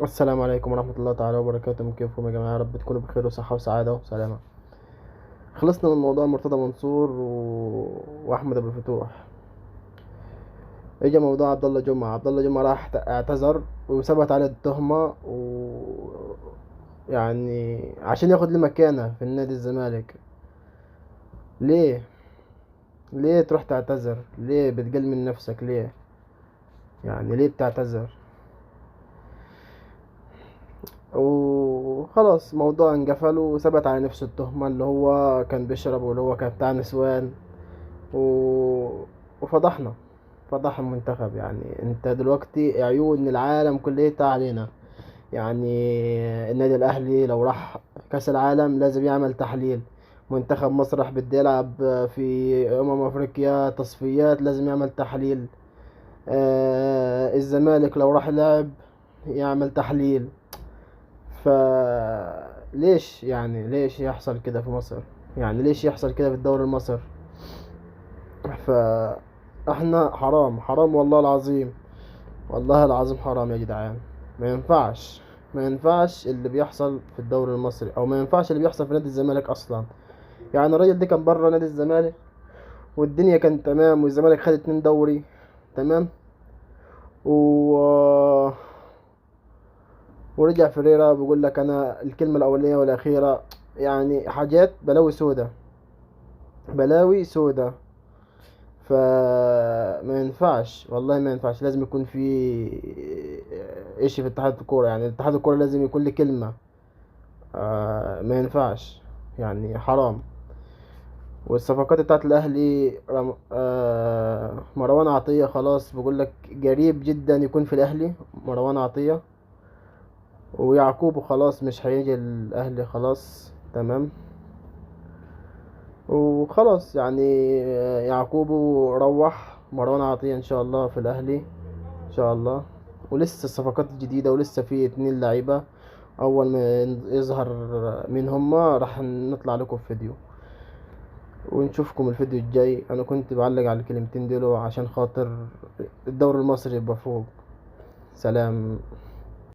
السلام عليكم ورحمة الله تعالى وبركاته. كيفكم يا جماعة؟ يا رب تكونوا بخير وصحة وسعادة وسلامة. خلصنا من موضوع مرتضى منصور وأحمد أبو الفتوح. اجى موضوع عبد الله جمعة. عبد الله جمعة راح اعتذر وثبت عليه التهمة يعني عشان ياخد له مكانة في النادي الزمالك. ليه؟ ليه تروح تعتذر؟ ليه بتقل من نفسك؟ ليه؟ يعني ليه بتعتذر؟ وخلاص موضوع انقفل وثبت على نفسه التهمة اللي هو كان بيشرب واللي هو كان بتاع نسوان وفضحنا، فضح المنتخب. يعني انت دلوقتي عيون العالم كلها علينا. يعني النادي الاهلي لو راح كاس العالم لازم يعمل تحليل، منتخب مصر راح بده يلعب في افريقيا تصفيات لازم يعمل تحليل، الزمالك لو راح لعب يعمل تحليل. فليش يعني ليش يحصل كده في مصر؟ يعني ليش يحصل كده في الدوري المصري؟ فاحنا حرام، حرام والله العظيم، والله العظيم حرام يا جدعان. ما ينفعش، ما ينفعش اللي بيحصل في الدوري المصري، او ما ينفعش اللي بيحصل في نادي الزمالك اصلا. يعني الراجل ده كان بره نادي الزمالك والدنيا كانت تمام، والزمالك خد 2 دوري تمام، ورجع فريرة بيقول لك انا الكلمة الاولية والاخيرة. يعني حاجات بلاوي سودة، بلاوي سودة. فما ينفعش والله، ما ينفعش. لازم يكون في اشي في اتحاد الكورة. يعني اتحاد الكورة لازم يكون له كلمة. ما ينفعش يعني، حرام. والصفقات بتاعت الاهلي مروان عطية خلاص بقول لك قريب جدا يكون في الاهلي مروان عطية، ويعقوب خلاص مش هيجي الاهلي خلاص تمام. وخلاص يعقوب روح، مروان عطية ان شاء الله في الاهلي ان شاء الله. ولسه الصفقات الجديدة، ولسه في 2 لعيبة اول ما يظهر مين هما راح نطلع لكم في فيديو، ونشوفكم الفيديو الجاي. انا كنت بعلق على الكلمتين دول عشان خاطر الدوري المصري يبقى فوق. سلام.